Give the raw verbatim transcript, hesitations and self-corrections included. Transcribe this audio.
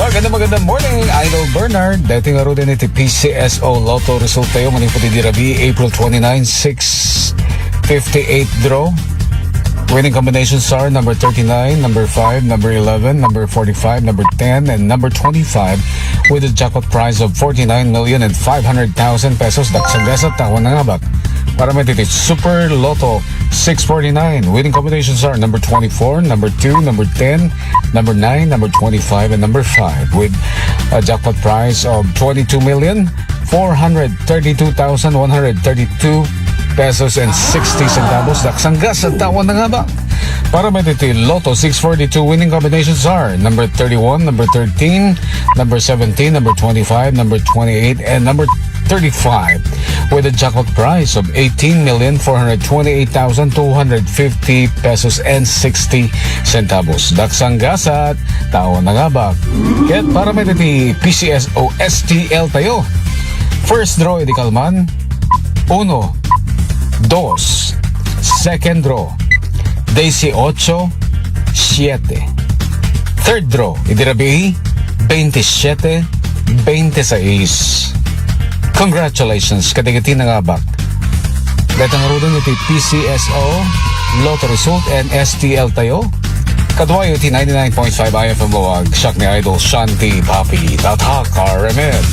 Magandang, magandang morning, Idol Bernard. Daytoy ngaruden iti P C S O Lotto result tayo. Manipud iti rabii, April twenty-nine, six fifty-eight draw. Winning combinations are number thirty-nine, number five, number eleven, number forty-five, number ten, and number twenty-five, with a jackpot prize of forty-nine million and five hundred thousand pesos. Daksang gasat, tawa nangabak. Para may titi Super Lotto six forty-nine. Winning combinations are number twenty-four, number two, number ten, number nine, number twenty-five, and number five, with a jackpot prize of twenty-two million four hundred thirty-two thousand one hundred thirty-two pesos and sixty centavos. Daksang gasat, tawa nangabak. Para may titi Lotto six forty-two, winning combinations are number thirty-one, number thirteen, number seventeen, number twenty-five, number twenty-eight, and number thirty-five, with a jackpot prize of eighteen million four hundred twenty-eight thousand two hundred fifty pesos and sixty centavos. Daksang gasat, tawa nangabak. Ket para may titi P C S O S T L tayo. First draw iti kalman, uno, dos. Second draw, dieciocho, siete. Third draw iti rabii, veintisiete, veintiséis. Congratulations kadagiti nangabak. Dayta ngaruden iti P C S O Lotto result and S T L tayo. Kaduayo iti ninety-nine point five I F M Buwag, siak ni Idol Shanti Papi Tatak R M N.